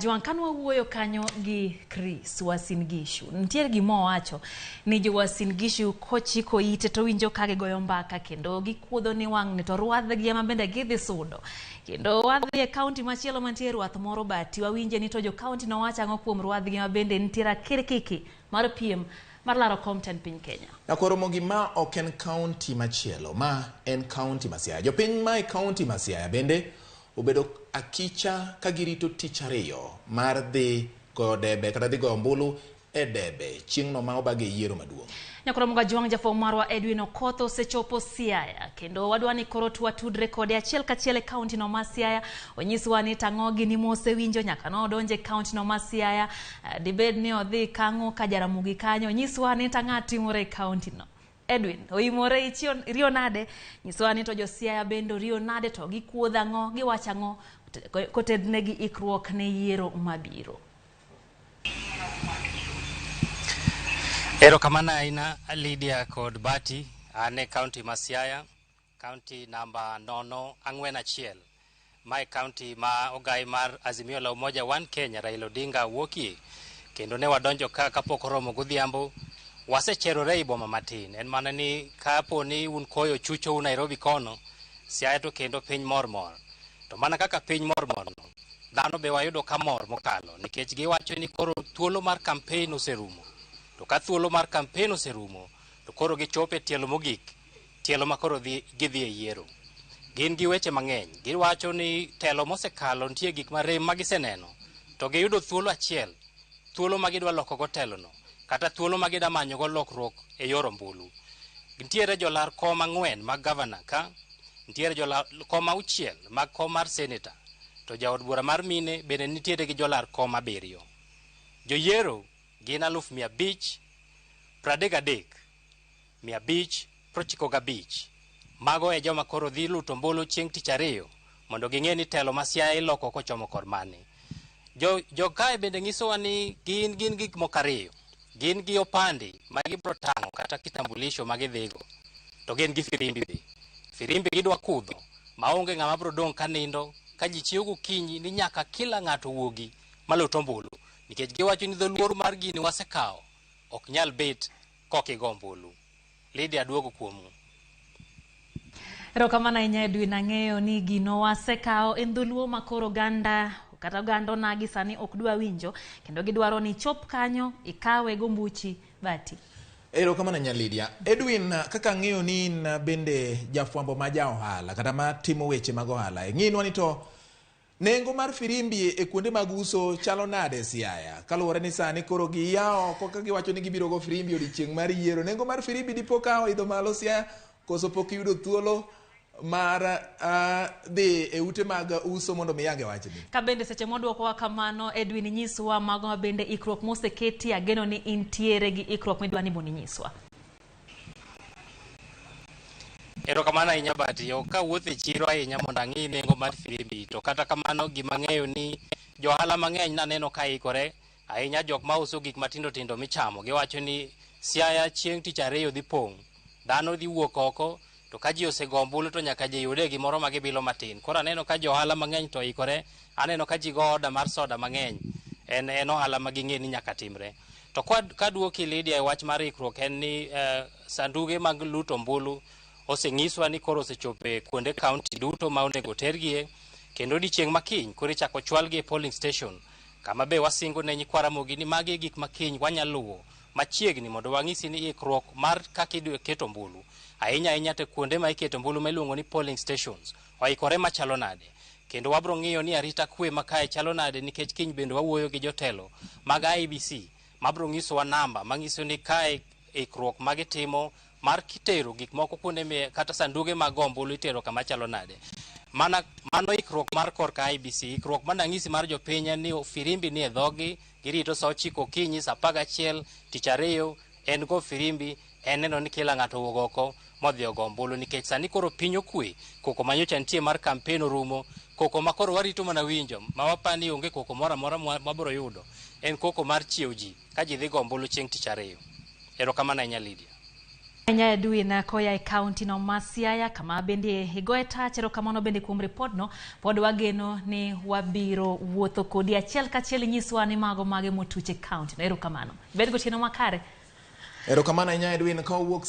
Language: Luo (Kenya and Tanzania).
Ajwang', kane wawuoyo kanyo gi Chris Uasin Gishu, nitiere gima owacho ni jo Uasin Gishu kochiko ite to winjo ka gigoyo mbaka kendo gikuodho ni wang'ni to rwadhgi ema bende gidhi sudo. Kendo wadhi e kaunti machielo mantie rwath moro Bati, wawinje ni to jo kaunti nowacho ang'o kuom rwadhgi ma bende nitiere akirkiki mar piem mar laro kom tend piny Kenya. Nyakoromogi ma ok en kaunti machielo, ma en kaunti ma Siaya. Jopiny ma e kaunti ma Siaya bende obedo akicha ka girito tich ariyo mar dhi goyo debe kata dhi goyo ombulu e debe chieng'no ma obage yiero maduong'. Nyakoromoga Jwang' jafwambo marwa Edwin Okoth osechopo Siaya kendo wadwa ni koro twatudre kode achiel kachiel e kaunti no ma Siaya. Onyiswa ni tang'o gini mosewinjo nyaka nodonje e kaunti no ma Siaya. Dibed ni odhi kang'o ka Jaramogi kanyo. Onyiswa ni tang'a timore e kaunti no. Edwin, oimore iriyo nade? Nyiswa ni to jo Siaya bende oriyo nade to gikuodho ang'o, giwacho ang'o kotednegi ikruok ne yiero mabiro. Erokamano ahinya Lydia kod Bati. An e kaunti ma Siaya, kaunti namba 041. Mae kaunti ma ogai mar Azimio la Umoja One Kenya Raila Odinga wuokie. Kendo ne wadonjo ka kapok oromo godhiambo. Wasecherore ei boma matin. En mana ni kapo ni un koyo chucho u Nairobi kono, Siaya to kendo piny mor mor. To mana kaka piny mor mor no, dhano be wayudo ka mor mokalo nikech giwacho ni koro thuolo mar campaign oserumo. To ka thuolo mar campaign oserumo, to koro gichopo e tielo mogik, tielo ma koro gidhi e yiero. Gin gi weche mang'eny. Giwacho ni telo mosekalo nitie gik marem ma giseneno, to giyudo thuolo achiel, thuolo ma gidwa lokogo telono, kata thuolo ma gidwa manyogo lokruok e yor ombulu. Nitiere jolar kom 4 mag gavana ka, nitiere jolar kom 6 mag kom mar seneta, to jaod bura mar mine bende nitiere gi jolar kom 7. Joyiero gin 533,595. Mago e joma koro dhi luto ombulu chieng' tich ariyo mondo ging'e ni telo ma Siaya iloko kochomo kor mane. Jo kae bende nyisowa ni gin gik moko ariyo. Gin gi opande ma gibiro tang'o kata kitambulisho ma gidhigo, to gin gi firimbi be. Firimbi gidwa kudho maonge ng'ama biro dong' ka nindo ka ji chiew gokinyi ni nyaka kila ng'ato wuogi malut ombulu, nikech giwacho ni dholuoro mar gini wasekawo ok nyal bet kok igo ombulu. Lydia, duogo kuomu. Erokamano ahinya Edwin, ang'eyo ni gino wasekawo en dholuo ma koro oganda kata oganda onagi sani ok dwa winjo kendo gidwaro ni chop kanyo ikawe gombuchi Bati. Erokamano ahinya Lydia. Edwin, kaka ang'eyo ni in bende jafwambo ma ja ohala kata ma timo weche mag ohala, ing'inwa ni to nengo mar firimbi e kuonde mag uso chalo nade Siaya? Kaluwore ni sani koro giyawo oko ka giwacho ni gibiro go firimbi odiochieng' mar yiero. Nengo mar firimbi dipo ka oidho malo Siaya koso pok iyudo thuolo mar dhi e ute mag uso mondo mi iyange wachni? Ka bende seche modwokowa kamano, Edwin, inyiswa mago ma bende ikruok moseketi. Ageno ni intiere gi ikruok midwa ni mondo inyiswa. Erokamano ahinya Bati. Ok awuotho e chiro ahinya mondo ang'i nengo mar firimbi, to kata kamano gima ang'eyo ni johala mang'eny naneno ka ikore ahinya, jok mauso gik matindo tindo michamo. Giwacho ni Siaya chieng' tich ariyo dhi pong', dhano dhi wuok oko, to ka ji osego ombulu to nyaka ji yude gimoro ma gibilo matin. Koro aneno ka johala mang'eny to oikore, aneno ka ji go oda mar soda mang'eny. En ohala ma ging'e ni nyaka timre. To kaduoki Lydia e wach mar ikruok en ni sanduge mag luto ombulu oseng'iswa ni koro osechopo e kuonde kaunti duto ma onego otergie, kendo odiechieng' ma kiny koro ichako chwalgi e polling station, kama be wasingo ne nyikwa Ramogi ni magi e gik ma kiny wanyalo luwo machiegni mondo wang'isi ni ikruok mar kaka idwa keto ombulu ahinya ahinya to kuonde ma iketo ombulu ma iluongo ni polling stations oikore machalo nade. Kendo wabro ng'iyo ni arita kwe ma kae chalo nade, nikech kiny bende wawuoyo gi jotelo mag IEBC mabro nyisowa namba manyiso ni kae ikruok magitimo mar kitero gik moko kuonde me kata sanduge mag ombulu itero kama chalo nade. Mano ikruok mar korka IEBC. Ikruok manang'isi mar jopiny en ni firimbi ni e dhogi, girito sa 9 okinyi, sa 11, tich ariyo, en go firimbi, en neno ni kila ng'ato owuok oko modhi ogo ombulu, nikech sani koro piny okwe, koko manyocha nitie mar campaign orumo, koko ma koro warito mana winjo, ma wapani onge koko moro amora mwabiro yudo, en koko mar chiew ji ka ji dhi go ombulu chieng' tich ariyo. Erokamano ahinya Lydia. Ahinya Edwin koya e kaunti no ma Siaya kama bende igoye tach. Erokamano bende kuom ripodno. Pod wageno ni wabiro wuotho kodi achiel kachiel inyiswa ni mago mage motuch e kaunti no. Erokamano. Bed gotieno makare. Erokamano ahinya Edwin ka owuok.